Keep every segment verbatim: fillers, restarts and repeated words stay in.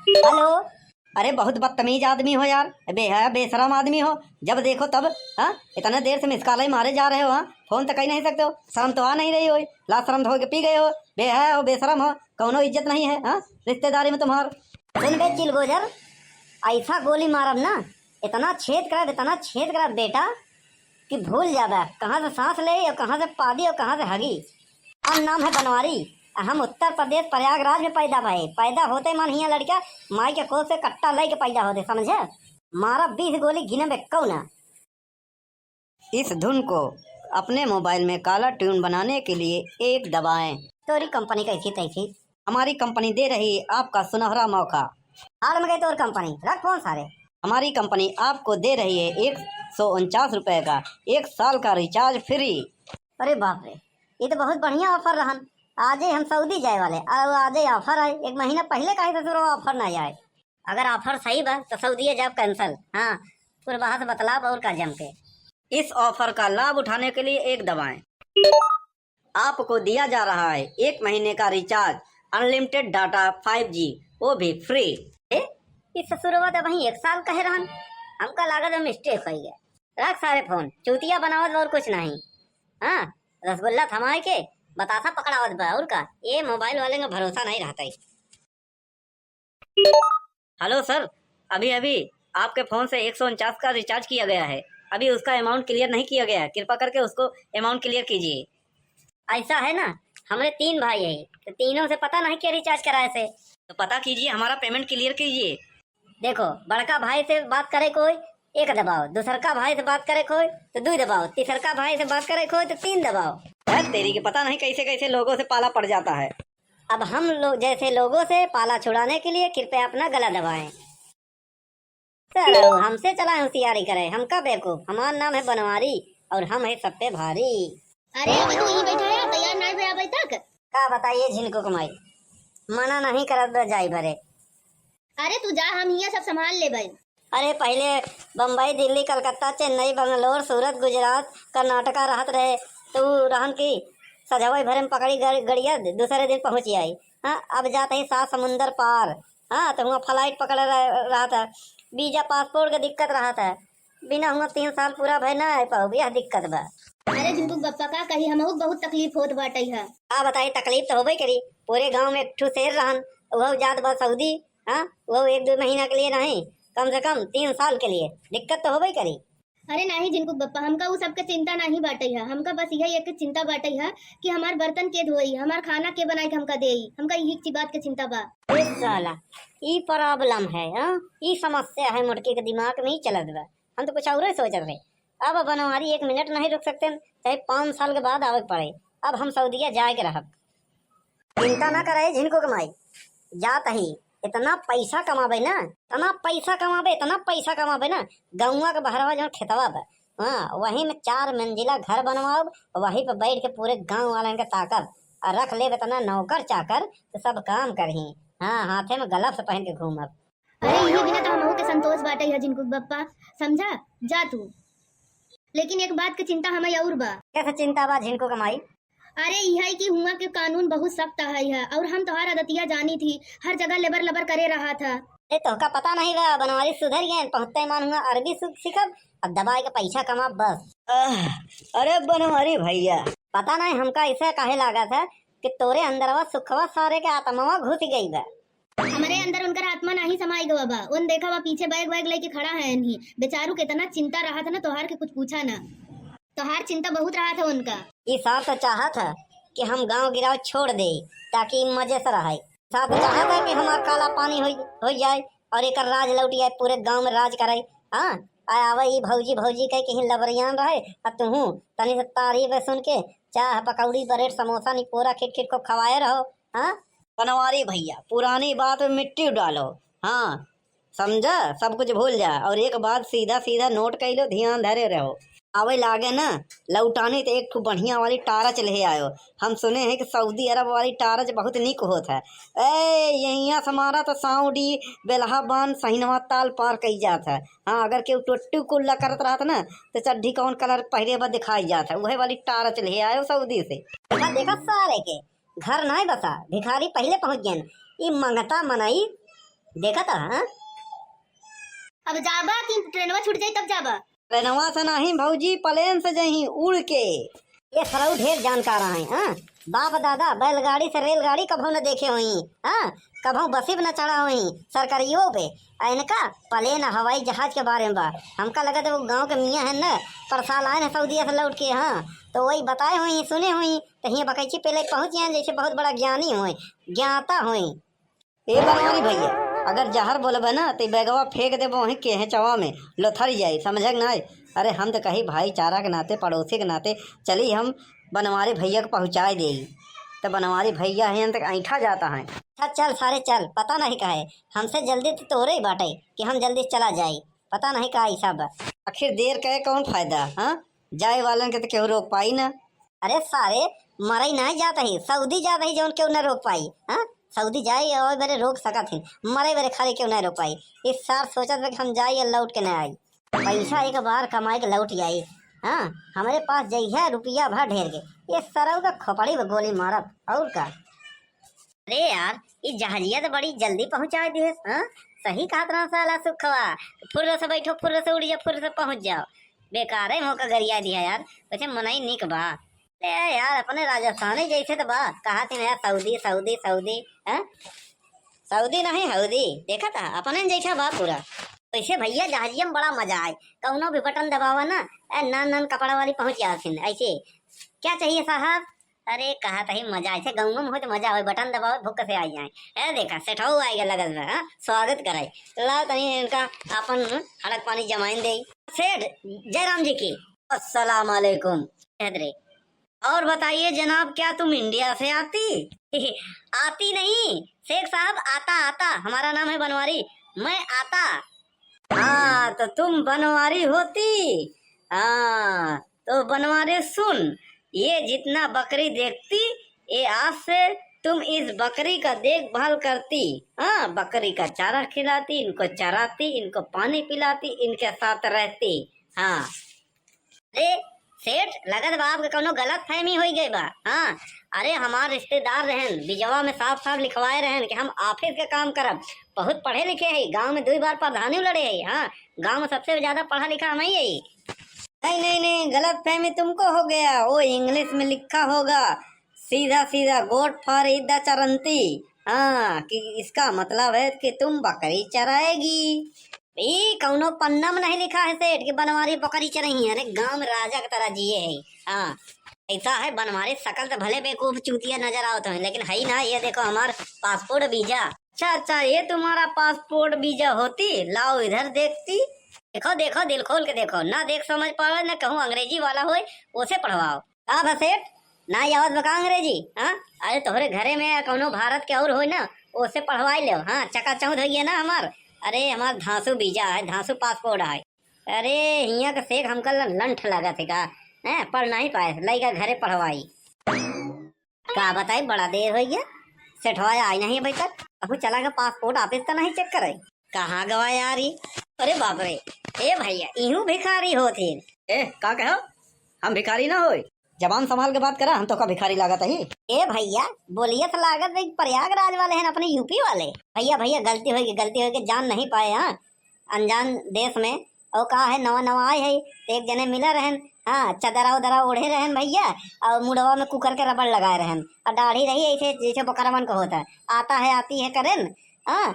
हेलो। अरे बहुत बदतमीज आदमी हो यार, बेहया बेशरम आदमी हो, जब देखो तब, हाँ, इतने देर से मिस कॉल ही मारे जा रहे हो, हाँ, फोन तो कई नहीं सकते हो, शर्म तो आ नहीं रही हो, लाज शर्म धो के पी गए हो, बेहया हो, बेशरम हो, कौनो इज्जत नहीं है, हाँ, रिश्तेदारी में तुम्हार। सुन बे चिलगोजर, ऐसा गोली मारब ना, इतना छेद करब, इतना छेद करब बेटा, कि भूल जाबा कहाँ से सांस ले और कहाँ से पादी और कहाँ से हगी। हमार नाम है बनवारी, हम उत्तर प्रदेश प्रयागराज में पैदा भए। पैदा होते मन हियाँ लड़का माई के कोख से कट्टा लइके पैदा होते, समझे? मारा बीस गोली, गिने में कौन ना। इस धुन को अपने मोबाइल में कॉलर ट्यून बनाने के लिए एक दबाएं। तोरी कंपनी कैसी तैसी। हमारी कंपनी दे रही है आपका सुनहरा मौका। हाल में गई तोर कंपनी, रख फोन सारे। हमारी कंपनी आपको दे रही है एक सौ उनचास रुपए का एक साल का रिचार्ज फ्री। अरे बाप रे, ये तो बहुत बढ़िया ऑफर रहन। आजे हम सऊदी जाए वाले, और आजे ऑफर है, एक महीना पहले काहे ससुर ऑफर ना आए? अगर ऑफर सही बा तो सऊदिया जाब कैंसिल। हाँ, पूरा बाहर से बतलाब और का जम के। इस ऑफर का लाभ उठाने के लिए एक दबाएं। आपको दिया जा रहा है एक महीने का रिचार्ज, अनलिमिटेड डाटा, फ़ाइव जी, वो भी फ्री। ए, ई ससुरवा तो वहीं एक साल कहे रहन, हमका लागत है मिस्टेक हो गया। रख सारे फोन, चूतिया बनावत बा और कुछ नहीं। हाँ, रसगुल्ला थमाए के बतासा पकड़ावत बा और का। ये मोबाइल वाले का भरोसा नहीं रहता है। हेलो सर, अभी अभी आपके फोन से एक सौ उनचास का रिचार्ज किया गया है, अभी उसका अमाउंट क्लियर नहीं किया गया है, कृपा करके उसको अमाउंट क्लियर कीजिए। ऐसा है ना, हमरे तीन भाई है, तो तीनों से पता नहीं क्या रिचार्ज कराए से। तो पता कीजिए, हमारा पेमेंट क्लियर कीजिए। देखो, बड़का भाई से बात करे कोई, एक दबाओ, दूसरका भाई से बात करे कोई तो दुई दबाओ, तीसरका भाई से बात करे कोई तो तीन दबाओ। यार तेरी के पता नहीं कैसे कैसे लोगों से पाला पड़ जाता है। अब हम लोग जैसे लोगों से पाला छुड़ाने के लिए कृपया अपना गला दबाएं। सर, हमसे चला होशियारी करे, हम का बेवकूफ, हमार नाम है बनवारी और हम है सब पे भारी। अरे, तू यहीं बैठा है, तैयार नाई भे अबे तक? का बताइए झिनकू कमाई, मना नहीं करत बे जाई बरे। अरे, तू जा, हम हियां सब संभाल लेबे। अरे, पहिले बम्बई, दिल्ली, कलकत्ता, चेन्नई, बंगलोर, सूरत, गुजरात, कर्नाटका रहत रहे, तू रहन की सजवई भरे में पकड़ी गड़-, गड़िया, दूसरे दिन पहुंच आई। हाँ, अब जात ही सात समुंदर पार। हाँ, तो हुआं फ्लाइट पकड़े रह-, रहत है, वीजा पासपोर्ट के दिक्कत रहत है, बिना हुआं तीन साल पूरा भय ना आ पाओ, यह दिक्कत बा। अरे झिनकू बप्पा का कही, हमहू के बहुत तकलीफ होत बाटे है। का बताई, तकलीफ तो होबे करी। पूरे गांव में एक ठो शेर रहन, वह जात बा सऊदी। हाँ, वह एक दो महीना के लिए नहीं, कम से कम तीन साल के लिए। दिक्कत तो होबे करी। अरे नाही झिनकू बप्पा, हमका उ सबके चिंता नाही बाटे है, हमका बस यही एक चिंता बाटे है कि हमार बर्तन के धोई, हमार खाना के बनाई के हमका देई, हमका यही ची बात के चिंता बा। ए साला, ई प्रॉब्लम है, हाँ? ई समस्या है, मोटकी के दिमाग में ही चलत बा। हम तो कुछ औरे सोचत रहे। अब बनवारी एक मिनट नहीं रुक सकते, चाहे पाँच साल के बाद आवे के पड़े। अब हम सऊदिया जाए के रहब। चिंता ना करे झिनकू के माई, जात ही इतना पैसा कमाबे ना, इतना पैसा कमाबे, इतना पैसा कमाबे ना, गौवा के बहरवा जौन खेतवा बा, हाँ, वही में चार मंजिला घर बनवाब, वही पे बैठ के पूरे गांव वालन के ताकब, और रख लेब इतना नौकर चाकर, तो सब काम करही। हाँ, हाथे में ग्लव्स पहन के घूमब। अरे, इहे बिना तो हमहू के संतोष बाटे है झिनकू बप्पा, समझा? जा तू। लेकिन एक बात के चिंता हमें और बा। कैसे चिंता बा झिनकू के माई? अरे, इहे कि हुआं के कानून बहुत सख्त है, है और हम तोहार आदतिया जानी थी, हर जगह लेबर लबर करे रहा था। अरे, तोहका पता नहीं बा, बनवारी सुधर गए, पहुँचते मान हुआं अरबी सु-, सीखब, अब दबाए के पैसा कमाब बस। आह, अरे बनवारी भैया। पता नहीं हमका ऐसा काहे लागा था कि तोरे अंदरवा सुखवा सारे के आत्मावा घुस गई बा। हमरे अंदर उनकर आत्मा नाही समाई गवा बा। उन देखा बा पीछे बैग वैग लेके खड़ा है इन्हीं। बेचारू के इतना चिंता रहा था ना तोहार के कुछ पूछा ना। तोहार चिंता बहुत रहा था उनका। ई सार तो चाहत है कि हम गांव गिराव छोड़ दे ताकि ई मजे से रहे। सार तो चाहत है कि हमार काला पानी हो, हो जाए और एकर राज लौट आए, पूरे गांव में राज करे। हाँ, आ आवे ई भौजी भौजी कह के ही लबरियान रहे, आ तुहू तनी से तारीफ सुन के चाह पकौड़ी ब्रेड समोसा निपोरा खिट खिट को खवाए रहो। हाँ, बनवारी भैया, पुरानी बात में मिट्टी डालो। हाँ, समझा, सब कुछ भूल जा। और एक बात सीधा सीधा नोट कर लो, ध्यान धरे रहो। आवे लागे ना लौटानी तो एक ठो बढ़िया वाली टारच ले आयो। हम सुने हैं कि सऊदी अरब वाली टारच बहुत निक होत है। ए, यहिया से मारा तो साउडी, बेलहा बांध, सहिनवा ताल पार कई जात है। हाँ, अगर केहू टुट्टू कुल्ला करत रहत ना, तो चड्ढी कौन कलर पहिरे बा दिखाई जात है। उहे वाली टारच ले आयो सऊदी से। देखा, देखा सारे के। घर नाय बसा, भिखारी पहिले पहुँच गएन। ई मंगता मनई देखा था, हाँ? अब जाबा कि ट्रेनवा छूट जाई तब जाबा? ट्रेनवा से नहीं भौजी, प्लेन से जही उड़ के। ये सरऊ ढेर जानकार हैं, हाँ? बाप दादा बैलगाड़ी से रेलगाड़ी कभौ न देखे होई, हाँ? कभौ बसी पे न चढ़ा होई, सरकारियों पे। आ इनका प्लेन हवाई जहाज के बारे में बा। हमका लगत है वो गाँव के मियाँ है न, परसाल आए न सऊदिया से लौट के, हाँ? तो वही बताए होई, सुने होई, तो हियाँ बकैची पहले पहुँच जाए, जैसे बहुत बड़ा ज्ञानी होई, ज्ञाता होई। ए बनवारी भैया, अगर जहर बोलबे ना, तो बैगवा फेंक देबो वहीं केहेचवा में, लोथर जाई, समझे के नाई? अरे हम तो कही भाईचारा के नाते, पड़ोसी के नाते, चली हम बनवारी भैया के पहुँचाए देई। तो बनवारी भैया हैं तो ऐंठा जाता है। अच्छा चल सारे चल, पता नहीं काहे, हमसे जल्दी तो तोरे ही बाटे कि हम जल्दी चला जाई, पता नहीं का ऐसा बा। आखिर देर करे कौन फायदा, हाँ? जाए वालन के तो केहू रोक पाई ना। अरे सारे, मरई नाहीं जात ही, सऊदी जात ही, जौन केहू न रोक पाई, हाँ? सऊदी जाए और बरे रोक सकत ही, मरे बरे खाली केहू न रोक पाई। इस सार सोचत बा कि हम जाई और लौट के न आई। पैसा एक बार कमाई के लौट आई, हाँ? हमरे पास जइहे रुपया भर ढेर के, ये सरऊ का खोपड़ी में गोली मारब, और का? अरे यार, ई जहाजिया तो बड़ी जल्दी पहुँचाए दिहस, हाँ? सही कहत रहा साला सुखवा, फुर्र से बैठो, फुर्र से उड़ जाओ, फुर्र से पहुँच जाओ। बेकारे मौका गरिया दिया यार, वैसे मनई निक बा। ए यार, अपने राजस्थानी जैसे तो बा, कहा थी ना यार, सऊदी, सऊदी, सऊदी, हाँ? सऊदी नहीं, हऊदी, देखा था, अपने जैसा बा पूरा। वैसे भैया, जहाजिया में बड़ा मजा आए, कौनो भी बटन दबावा ना, ए, नान नान कपड़ा वाली पहुँच जाथिन, ऐसे। क्या चाहिए साहब? अरे, कहा तही मजा, ऐसे गाँव में होई तो मजा होई, बटन दबाओ, भुक से आ जाए। ए, देखा, सेठऊ आएगा लगल में, हाँ? स्वागत कराई। ला तनी इनका आपन हड़क पानी जमाइन दे। सेठ, जयराम जी की। अस्सलाम वालेकुम। कहत रहे, और बताइए जनाब, क्या तुम इंडिया से आती? आती नहीं, शेख साहब, आता, आता, हमारा नाम है बनवारी, मैं आता। हाँ, तो तुम बनवारी होती? हाँ, तो बनवारी सुन, ये जितना बकरी देखती, ये आज से तुम इस बकरी का देखभाल करती। हाँ, बकरी का चारा खिलाती, इनको चराती, इनको पानी पिलाती, इनके साथ रहती। हाँ। अरे सेठ, लगत बा आपके कौनो गलत फहमी होई गई बा। हाँ, अरे हमार रिश्तेदार रहन, बिजवा में साफ साफ लिखवाए रहन कि हम ऑफिस के काम करब। बहुत पढ़े लिखे है, गांव में दुई बार प्रधानी लड़े है। हाँ, गांव में सबसे ज्यादा पढ़ा लिखा हम ही है। नहीं, नहीं, नहीं, गलत फहमी तुमको हो गया, वो इंग्लिश में लिखा होगा, सीधा सीधा गोट फॉर ईदा चरंती। हाँ, कि इसका मतलब है कि तुम बकरी चराएगी। ई कौनो पन्ना में नहीं लिखा है सेठ कि बनवारी बकरी चरही है। अरे गांव में राजा की तरह जिए है। हाँ, ऐसा है, बनवारी शकल तो भले बेवकूफ चूतिया नजर आवत है, लेकिन है ना, ये देखो हमार पासपोर्ट वीजा। अच्छा, अच्छा, ये तुम्हारा पासपोर्ट वीजा होती, लाओ इधर देखती। देखो, देखो, दिल खोल के देखो, ना देख समझ पावे, ना कहूँ अंग्रेजी वाला होए, उसे पढ़वाओ। का बा सेठ, ना आवत बा का अंग्रेजी? हाँ, अरे तोहरे घरे में या कौनो भारत के और होई ना, ओसे पढ़वाई लेव। हाँ, चकाचौंध होइए ना हमार। अरे हमार धांसू वीजा है, धांसू पासपोर्ट है। अरे हियाँ का सेठ हमका ल-, लंठ लागत है का? हैं, पढ़ नहीं पाए, लइका घरे पढ़वाई। का बताई, बड़ा देर होइ गया, सेठवा आई नहीं अभी तक। अबू चला गया, पासपोर्ट ऑफिस तो नहीं चेक करे। कहाँ गवा यार ई? अरे बाप रे, ए भैया, इहू भिखारी होत ही। ए, का कहो? हम भिखारी ना होई। जबान संभाल के बात करा, हम तो का भिखारी लागत ही। ए भैया, बोलिए तो लागत भाई प्रयागराज वाले हैं, अपने यूपी वाले। भैया, भैया, गलती होई गई, गलती होई गई, जान नहीं पाए, हाँ, अनजान देश में। और का है, नवा नवा आए है, तो एक जने मिला रहन, हाँ, चदरा उदरा ओढ़े रहन भैया, और मुड़वा में कुकर के रबड़ लगाए रहन, और दाढ़ी रही ऐसे जैसे बकरवन का होता है, आता है, आती है करेन, हाँ,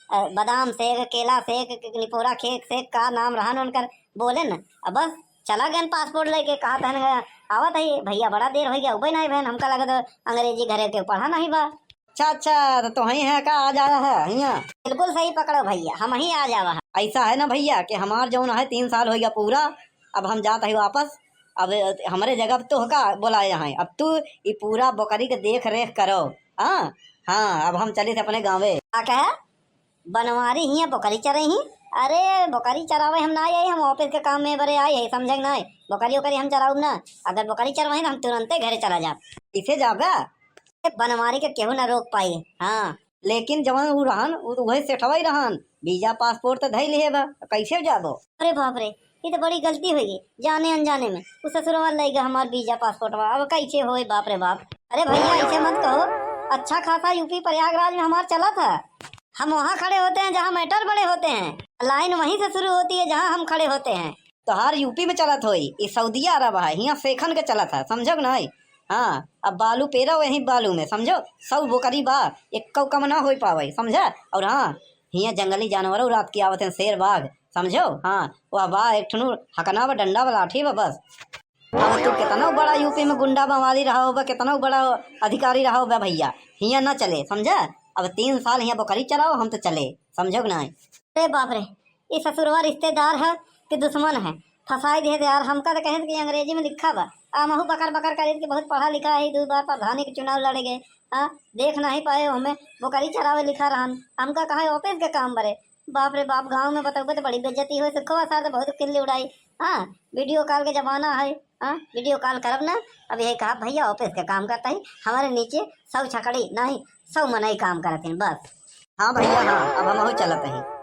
अ, बादाम शेक, केला शेक, निपोरा शेक, शेक का नाम रहन उनकर, बोले न, अब बस चला गए पासपोर्ट लेके, कहा तहन गया, आवत है भैया, बड़ा देर हो गया, उबे नहीं बहन, हमका लगा तो अंग्रेजी घरे के पढ़ा नहीं बा। अच्छा, अच्छा, तो तोहई है का, आ जाया है हियाँ? बिल्कुल सही पकड़ो भैया, हम ही आ जावा है। ऐसा है ना भैया कि हमार जौन है तीन साल हो गया पूरा, अब हम जात है वापस। अब हमरे जगह पे तोहका बोलाए हैं, अब तू ई पूरा बकरी के देख रेख करो। हाँ, हाँ, अब हम चलित अपने गाँवे। का कहे? बनवारी हियाँ बकरी चरई ही? अरे बकरी चरावे हम ना आई, हम ऑफिस के काम में बरे आई है, समझे ना? बकरी ओकरी हम चराउब ना। अगर बकरी चरवाई तो हम तुरंते घरे चला जाब। कैसे जाबा? ए, बनवारी के केहू ना रोक पाई। हाँ, लेकिन जवन उ रहन, उ तो वही सेठवा ही रहन, वीजा पासपोर्ट तो धई लिहे बा, कैसे जाबो? अरे बाप रे, ये तो बड़ी गलती हो गई, जाने अनजाने में उ ससुरवा लइगा हमार वीजा पासपोर्टवा, अब कैसे होए बाप रे बाप। अरे भैया ऐसे मत कहो, अच्छा खासा यूपी प्रयागराज में हमार चला था। हम वहाँ खड़े होते हैं जहाँ मैटर बड़े होते हैं। लाइन वहीं से शुरू होती है जहाँ हम खड़े होते हैं। तोहार यूपी में चलत होई, ई सऊदिया अरब है, हियाँ सेखन के चलत है, समझो कि नहीं? हाँ, अब बालू पेरा वहीं बालू में, समझो? सौ बोकरी बा, एक्को कम ना होई पावे, समझा? और हाँ, हियाँ जंगली जानवरों रात के आवत हैं, शेर बाघ, समझो? हाँ, वह बा एक ठुनु हकना बा, डंडा बा, लाठी बा, बस। अब तू कितनो बड़ा यूपी में गुंडा बवाली रहा होबा, कितनो बड़ा अधिकारी रहा होबा भैया, हियाँ ना चले, समझा? अब तीन साल हियाँ बोकरी चराओ, हम तो चले, समझो कि नहीं? अरे बाप रे, ई ससुरवा रिश्तेदार है कि दुश्मन है? फंसाई दिहे यार, हमका तो कहे कि अंग्रेजी में लिखा बा, आ महू बकर बकर करीत कि बहुत पढ़ा लिखा है, दो बार प्रधानी के चुनाव लड़े गए, हाँ, देख नहीं पाए, हमें बोकरी चरावे लिखा रहन, हमका कहा ऑफिस के काम बरे। बाप रे बाप, गाँव में बतौबे तो बड़ी बेइज्जती होई, सुखवा सार तो बहुत किल्ली उड़ाई। हाँ, वीडियो कॉल के जमाना है, हाँ, वीडियो कॉल करब ना। अब यही कहा, भैया ऑफिस के काम करता ही, हमारे नीचे सौ छकड़ी नहीं, सौ मनई काम करत हैं बस। हाँ भैया, हाँ, अब हमहू चलत ही।